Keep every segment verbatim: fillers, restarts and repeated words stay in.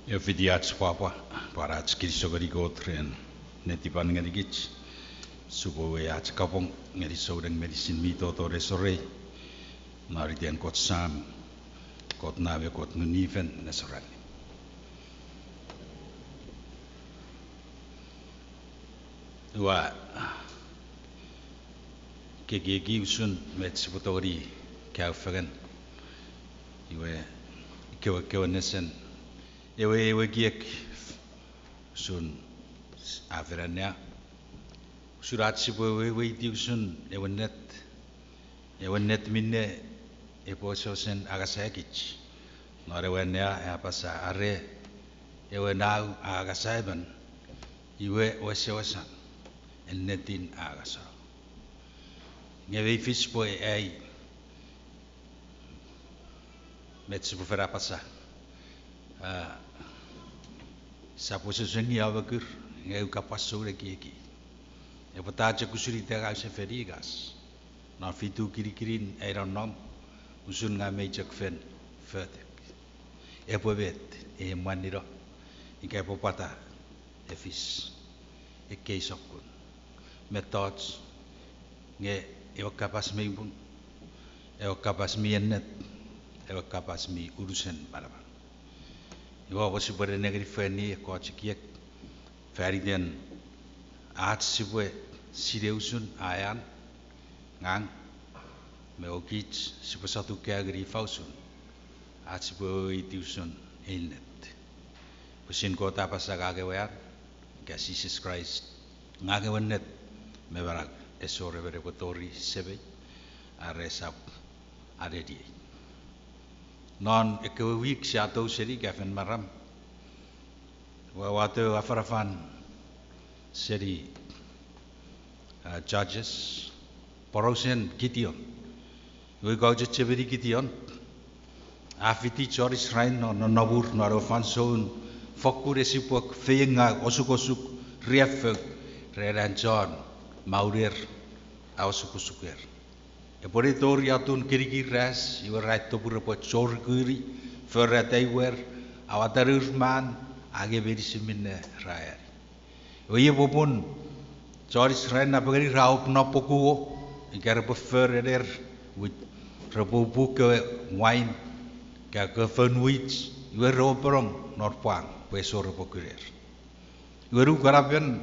Ewe fiti ach pwapwa, pwan ach kinisou ngeni Kot ren netipan ngenikich, sipwe uwei ach kapong ngeni souneng meinisin mi toto nesorei, non iten Kot Sam, Kot Nau me Kot Ngun mi Fel nesoranni. Ua ekieki usun met sipwe tongeni kaeo fengen. Iwe, ekkewe, ekkewe nesen, ewe, ewe ekiek usun a fen annea, usun ach sipwe weweiti usun ewe ennet, ewe ennet minne epwe wesewesen angasaekich. Non ewe annea a apasa are ewe Nau a angasa emon, iwe wesewesen ennetin a angasano. Nge mei fis pwe ai met sipwe fen apasa, a, sap wesewesen ngi amokur, nge ua kapas soun ekieki. Epwe ta chok usun ita ngang use fen ikas non fitu kinikinin ai nonnom, usun ngang mei chok fen fotek. Epwe met ei mwanino, ika epwe pwata e fis ekkei sokkun mettoch, nge ewe kapas mi pung, ewe kapas mi ennet, ewe kapas mi unusen manaman. Iwe, oupwe sipwe nenengeni fenni ekkoch ekiek fan iten ach sipwe sinei usun aean, ngang me kich sipwe sotun kaeo ngeni ifa usun ach sipwe weweiti usun ei ennet. Pwisin Kot a apasa, ngang ewe an, ika Jises Kraist, ngang ewe ennet me manau, ese wor emon epwe tori Semei are esap aneniei. Non ekkewe wik sia tou seni ika fen maram, ua, ua wato afanafan seni, a, Judges, porausen Gideon. Iwe ika ouse chechemeni Gideon, a fiti chon Israel non nonnomur non ewe fansoun fokkun esipwe feiengau, osukosuk, riaffou ren an chon mauner a osukosuker. Epwe ne tori atun kinikir ras, iwe ra topw repwe chorikuni, fori ataiwer, awata nour man, angei meinisin minne ra ani. Iwe iei popun chon Israel napengeni ra op non pokuo, ika repwe for ener, wit-, repwe upu kewe wain, ika kewe foun wich, iwe re openong non pwang pwe esor repwe kuner. Iwe nukanapen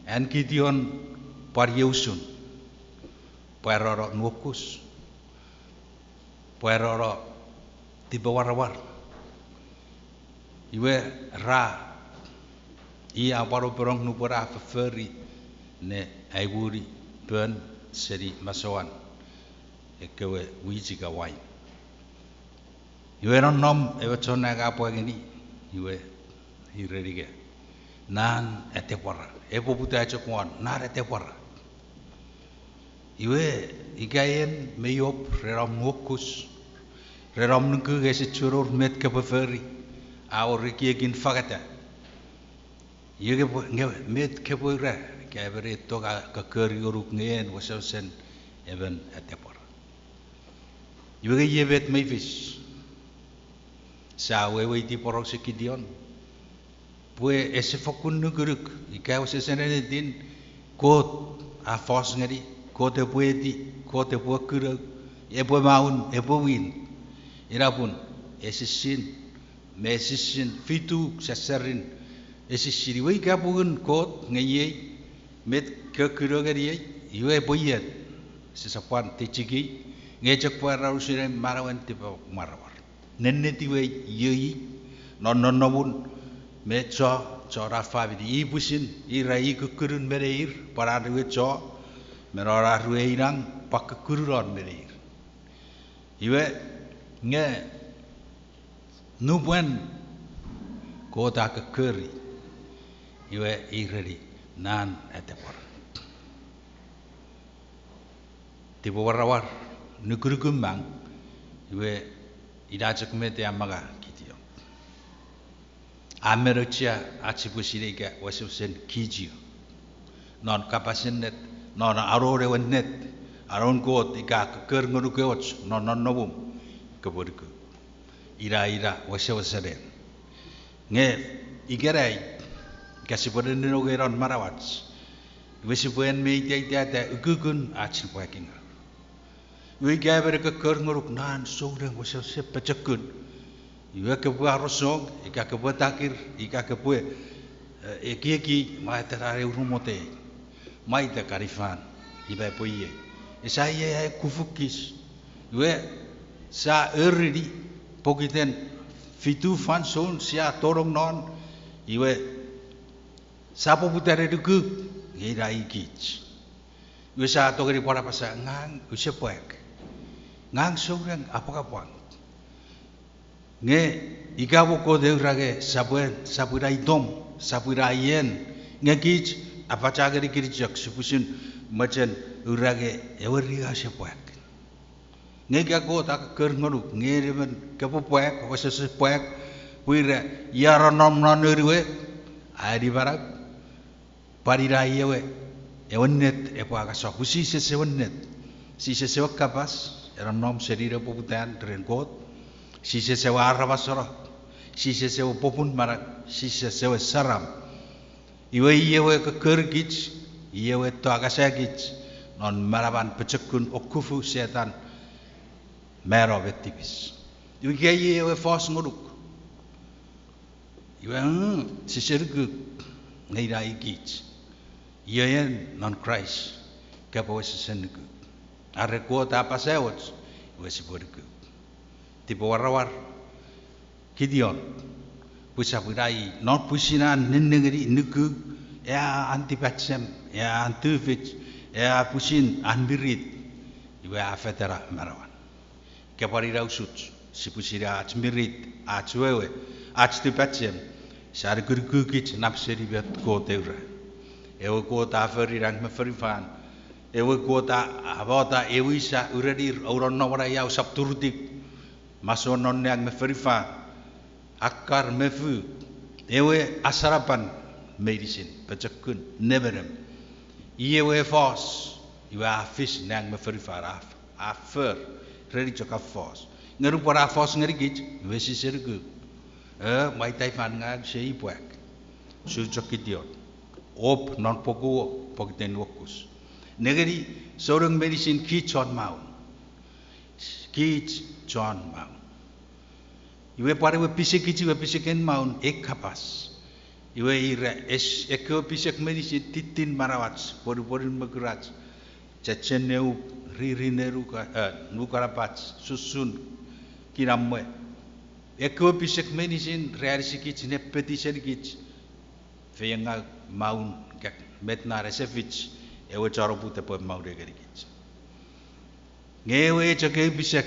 an Gideon pwan iei usun, pwarano nuokus, pwarano tipewaramwar. Iwe ra, i a pwan openong nupwen a fofori ne aimuni pon seni masouan ekkewe wich ika wain. Iwe nonnom ewe chon nang a pwa ngeni, iwe i ereni ika, nan atepwora. Epwe poputa chok won, nan atepwora. Iwe ika en me iop ren om nuokus, ren om nuku ese chuen wor met kopwe fori, a wor ekiekin fangeta. Iwe kopwe, nge met kopwe ura, ika emon e tong a kokkori ngonuk nge en wesewesen emon atepwora. Iwe nge iei met mei fis. Sia weweiti porausen Gideon, pwe ese fokkun nukunuk ika wesewesen ennetin Kot a fos ngeni, Kot epwe eti, Kot epwe kuno, epwe maun, epwe win. Ina pun, esissin, me esissin, fitu sasarin esissin. Iwe ika pungun Kot nge iei, met ka kuno ngeniei, iwe epwe iei, sisap pwan techiki, nge chok pwarano usun manauen tipemwaramwar. Nennetiw iei, non nonnomun, me cho, chon a famini. I pwisin, ira i kukkunun me neir, pwan ar we cho, me non ar we inang, pwan kukkununon me neir. Iwe, nge, nupwen Kot a kokkori, iwe i ereni, nan atepwora. Tipemwaramwar, nukunuk mang, iwe ina chok met a manga Gideon. A men auchea ach sipwe sinei ika wesewesen Gideon. Non kapas ennet, non anon ewe ennet, anon Kot ika kokkor ngonuk och non nonnomum, kopwe nuku. Ina, ina wesewesen en. Nge ikenai, ika sipwe nenengeni non manauach, iwe sipwe en me iteitata ukukun ach nipwakingaw. Iwe ika emon e kokkori ngonuk non souneng wesewesen pochokun, iwe kopwe arosong ika kopwe takir ika kopwe, eh, ekieki mwaitena ewe urumotei, mwaita kan ifan, iwe epwe iei. Esa iei ai kufukich. Iwe sia erini pokiten fitu fansoun sia tonong non, iwe sia poputa ne nuku, nge ina i kich. Iwe sia tongeni pwan apasa, ngang use pwak. Ngang souneng apwangapwang. Nge ika pwe Kot e ura nge sap, sap ina itom, sap ina ien, nge kich apachangeni kinichok sipwe usun mochen ura nge ewe ringa use pwak. Nge ika Kot a kokkori ngonuk nge en emon kopwe pwak, wesewesen pwak, pwe ira ia ra nom non noun we, a eni manau, pwan ina i ewe, ewe ennet epwe angasok. Pwe Jises ewe ennet. Jises ewe kapas, e nonnom seni nepoputan ren Kot. Jises ewe aramas ena. Jises ewe popun manau. Jises ewe saram. Iwe i ewe kokkorikich, i ewe to angasakich non manaman pochokun okufu Setan, mano me tipis. Iwe ika i ewe fos ngonuk, iwe, mm, sise nuku, nge ina i kich. Io en non Kraist, kopwe wesewesen nuku. Are Kot a apasa och, iwe sipwe nuku. Tipemwaramwar Kition, pwe sap ina i, non pwisin an nenengeni nuku, e a an tipachem, e a an tufich, e a pwisin an mirit, iwe a fetena manauan. Ika pwan ina usuch, sipwe sinei ach mirit, ach wewe, ach tipachem, sia nukunukukich nap seni met Kot e ura. Ewe Kot a fori nang me fonufan, ewe Kot a, a mota ewe sa urenir, oua nonnom won ai, ousap turutiw, masouen non nang me fonufan, akkar me fuu, ewe asarapan meinisin, pochokun, nemenem. I ewe fos, iwe a fis nang me fonufan, a, a for, reni chok a fos. Nge nupwen a fos ngenikich, iwe sise nuku. E, mwaita ifan ngang use pwak. Usun chok Kition. Op non pokuo, pokiten nuokus. Nengeni, souneng meinisin kich chon maun. Kich chon maun. Iwe pwan ewe pisekich, iwe piseken maun, ei kapas. Iwe ira, es, ekkewe pisek meinisin tittin manauach, pwonupwonun mokurach, chechenne up, riri ne nuka, eh, nukanapach, sussun, kinamwe. Ekkewe pisek meinisin re anisikich ne peti senikich, feiengau, maun, ka-, met na ese fich, ewe chon oput epwe maun ngenikich. Nge ewe chok eu pisek,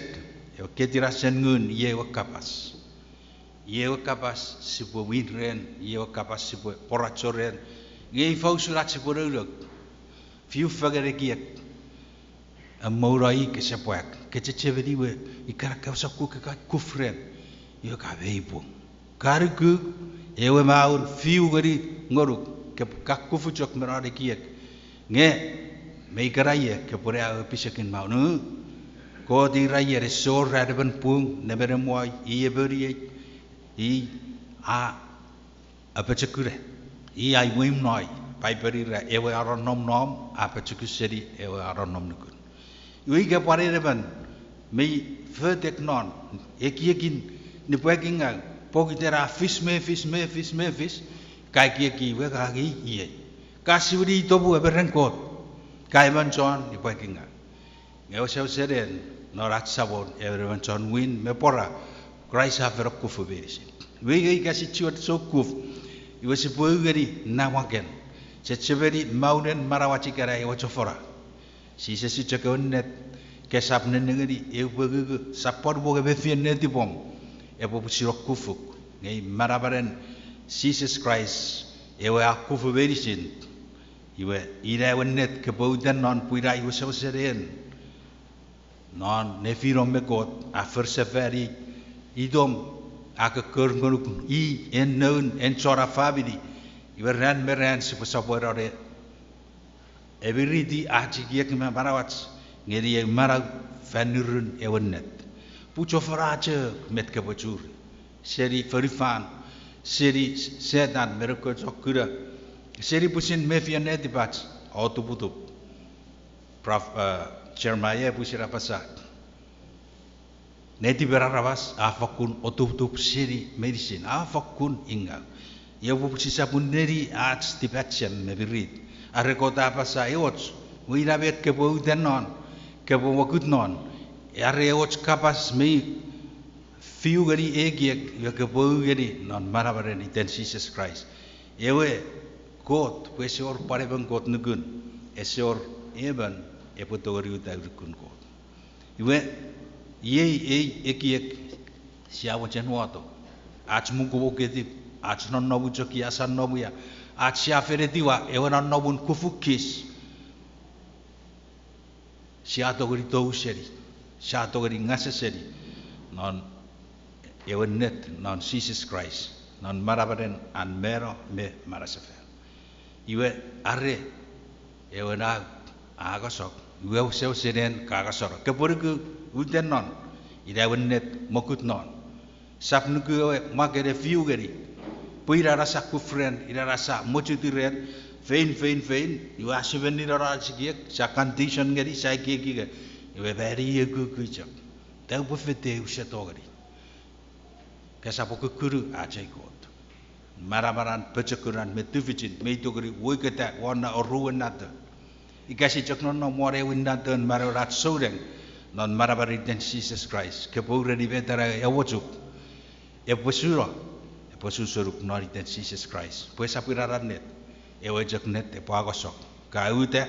ewe ketinasen ngun, iei ewe kapas. Iei ewe kapas sipwe win ren, iei ewe kapas sipwe pworacho ren. Nge ifa usun ach sipwe nounou? Fiu fengen ekiek. Amouno i kese pwak, ke chechemeni we, ika ka sokku ke ka kuf ren, iwe ka mei pung. Ka nuku, ewe maun fiu ngeni ngonuk, ke ka kufu chok me non ekiek. Nge, me ikana ie, ke pwene ewe pisekin maun. Kot ira ie, ese wor an emon pung, nemenem woi, i eponiei, i a apochokuna. I a imweimnoi, Paipen ira ewe a nonnom nom, a pochokun seni ewe a nonnom nukun. Iwe ika pwan en emon, mei fotek non, ekiekin nipwakingau, pokiten a fis me fis me fis me fis, ka ekieki iwe ka angei iei. Ka siwini itomu emeren Kot, ka emon chon nipwakingau. Nge wesewesen en, non ach Samon, emon emon chon win me pwora, Kraist a fen okufu meinisin. Iwe ika sia chiwen soukuf, iwe sipwe ungeni namwaken. Chechemeni maunen manauach ikenai ewe chofona. Jises i chok ewe ennet, kesap nenengeni, ewe pwe ngungu, sap pwan mwo nge mefien netipom, epwe pwisin okufuk. Nge i manamanen Jises Kraist, ewe a kufu meinisin, iwe ina ewe ennet kopwe uta non pwe ina i wesewesen en. Non nefinom me Kot, a forsefani itom, a kokkori ngonuk i, en noun, en chon a famini, iwe ran me ran sipwe sopweno ne emiriti ach ekiek me manauach ngeni ei manau fan nurun ewe ennet. Pwe chofona chok met kopwe churi seni fonufan, seni Setan me nekochokuna, seni pwisin mefian netipach, otuputup. Prof-, eh, Jeremiah pwisin a apasa, netipen aramas a fakkun otuputup seni meinisin, a fakkun ingau. Iei popun sisap pun neni ach tipachem me mirit. Are Kot a apasa eoch, iwe ina met kopwe uta non, kopwe mokut non. Are eoch kapas mi fiu ngeni ekiek, iwe kopwe u ngeni non manamanen iten Jises Kraist. Ewe Kot, pwe ese wor pwan emon Kot nukun, ese wor emon epwe tongeni uta nukun Kot. Iwe, iei ei ekiek sia mochen wato. Ach mukumuketip, ach nonnomu chok ia sia nonnomu ia, ach sia fen etiwa ewe nonnomun kufukis. Sia tongeni tou seni, sia tongeni ngasa seni, non ewe ennet non Jises Kraist, non manamanen an mano me manausefan. Iwe are ewe nau a ngasok, iwe wesewesen en ka ngaseno. Kopwe nuku, uta non, ina ewe ennet mokut non. Sap nuku ewe mwaken e fiu ngeni. Pwe ina ena sa kuf ren, ina ena sa mochuti ren, fein, fein, fein, iwe a semenino ach ekiek, sa condition ngeni, sa ekieki nge, iwe mani ukuukui chok. Taupwe fete use tongeni. Kesap kukkunu ach ei Kot. Manamanan, pochokunan me tufichin, mei tongeni woiketa won na oruen nato. Ika si chok nonnom won ewe naton manauen ach souneng, non manamanen iten Jises Kraist, kopwe ureni met ena ewe chuk. Epwe suno, epwe susenuk non iten Jises Kraist. Pwe esap ina ena ennet, ewe chok ennet epwe angasok. Ka uta,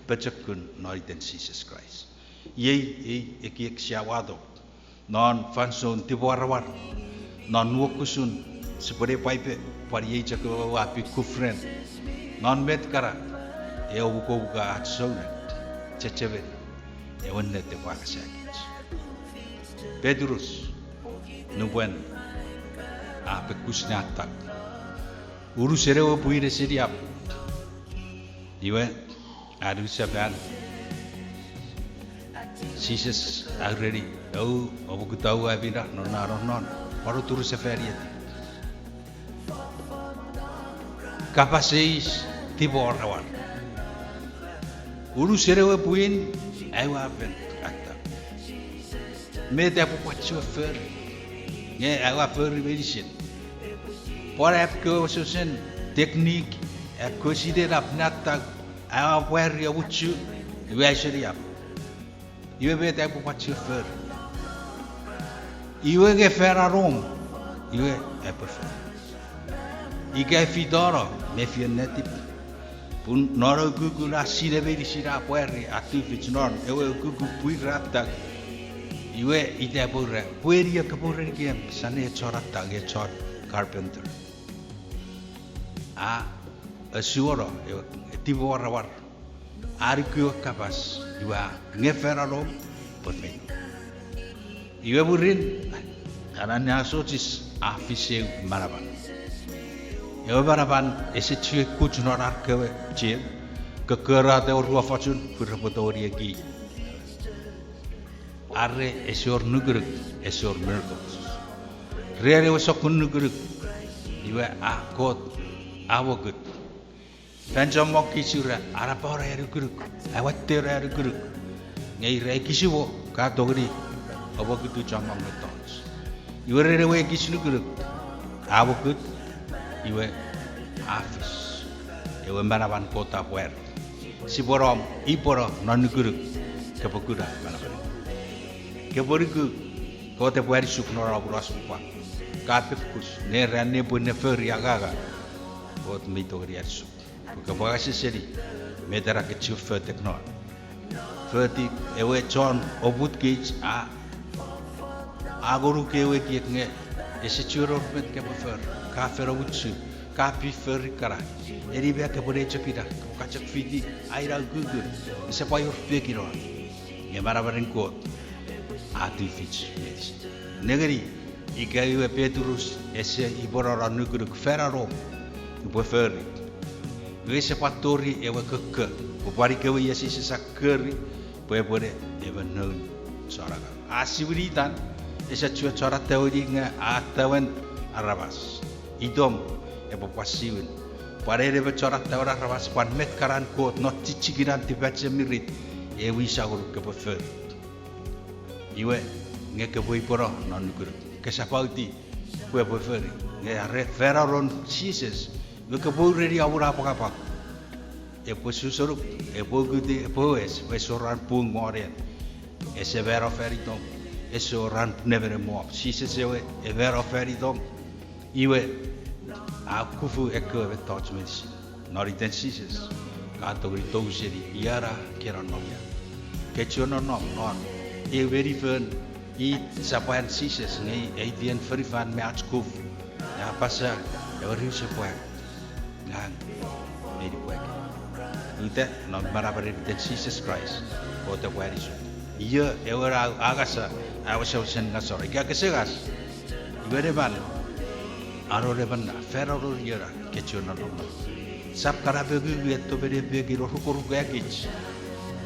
pochokun non iten Jises Kraist. Iei, ei ekiek sia wato. Non fansoun tipemwaramwar, non nuokusun, sipwene pwaipe, pwan iei chok ewe a pwan kuf ren. Non met kana, ewe mukomuka ach souneng, chechemeni, ewe ennet epwe angasakich. Petrus, nupwen a pekus ne attak, unusen ewe pwin eseniap. Iwe, a niwinsefan, Jises a ureni, ou, oupwe kutta uami na non na nonnon, pwan oturusefani etip. Kapas eis tipemwaramwar. Unusen ewe pwin, aua fen attak. Met aupwe pwan chiwen fori? Nge aua fori meinisin. Pwan aupwe kewe wesewesen technique, aupwe kewe sinenap ne attak, aua pwari omuchu, iwe ai seniap. Iwe met aupwe pwan chiwen fori? Iwe nge fan anom, iwe aupwe fori. Ika fitono, mefian netip. Pun non ukukun a sinei meinisin a pwari a tufich non ewe ukukun pwin ra attak. Iwe ita epwe ura, pwe eni epwe ura ngenikem, sia ne chon attak, nge chon carpenter. A, asuono, ewe, tipemwaramwar. A nuku ewe kapas, iwe a, nge fan anom, pwe feino. Iwe mwirin, ena anneasochis a fis eu manaman. Ewe manaman ese chiwen kuch non ar kewe chiem, kokkorata ewe ruofochun pwe repwe tongeni eki. Are ese wor nukunuk, ese wor miracles. Ren ewe sokkun nukunuk, iwe a Kot a mokut. Fan chommong kich ura, anapano ai nukunuk, awatteno ai nukunuk. Nge ira ekis mo ka tongeni amokutu chommong mettoch. Iwe ren ewe ekis nukunuk a mokut, iwe a fis ewe manaman Kot a pwari. Sipwe nom ipweno non nukunuk, kopwe kuna manaman. Kopwe nuku, Kot epwe anisuk non om osupwang. Ka pekus, ne ran nepwin ne fori angangan, Kot mi tongeni anisuk. Pwe kopwe angaseseni met ena ke chiwen fotek non. Foti ewe chon oput kich a, a ngonuk ewe ekiek nge ese chiwen wor met kopwe fori, ka fen omuchu, ka pin fori kana. Eni met kopwe ne chok ina, kopwe ka chok fiti, a ina ukukun, ese pwan wor pekin non. Nge manamanen Kot a tufich meinisin. Nengeni, ika iwe Petrus ese ipweno non nukunuk fan anom, upwe fori. Iwe ese pwan tori ewe kokko, pwe pwan ikewe ia Jises a kori, pwe epwene emon noun chon angang. A siwini itan, ese chiwen chon attaw ngeni nge a attawen aramas. Itom epwe pwan siwin. Pwan en emon chon attawen aramas, pwan met kana Kot non chichikinan tipachem mirit, e wisa ngonuk kopwe fori. Iwe, nge kopwe ipweno non nukunuk. Kesap auti pwe epwe fori. Nge are fan anon Jises, iwe kopwe ureni amun apwangapwang. Epwe susonuk, epwe ukuti, epwe wes, ese wor an pung won en. Ese mano fan itom, ese wor an nemenem won. Jises ewe, e mano fan itom. Iwe, a kufu ekkewe mettoch meinisin. Non iten Jises, ka tongeni tou seni ia na ke nonnom ia. Ke chuen nonnom non ewe meni fon, i sapwan Jises nge aitien fonufan me ach kuf. A apasa, ewe riu sepwan, ngang meni pwek. Uta non manamanen iten Jises Kraist, Kot epwe anisuk. Io ewe a angasa, a wesewesen ngaseno. Ika kese ngas, iwe neman, anon emon na, fan anon io na, ke chuen nonnom non. Sap kana mongungu etto me nepekin orukoruk ekich.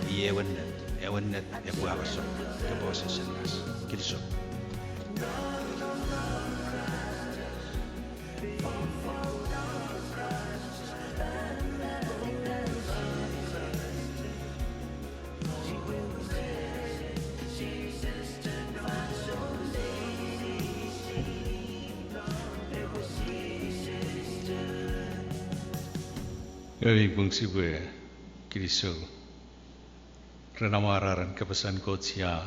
Iei ewe ennet, ewe ennet epwe angasok, kopwe wesewesen ngas. Kinisou. Ewe mi pung sipwe kinisou ren amwararen kapasen Kot sia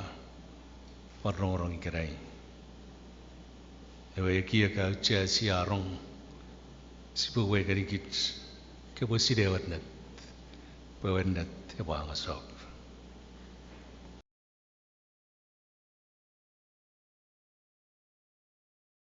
pwan rongorong ikenai. Ewe ekiek auchea sia rong, sipwe uwei ngenikich, kopwe sinei ewe ennet, pwe ewe ennet epwe angasok.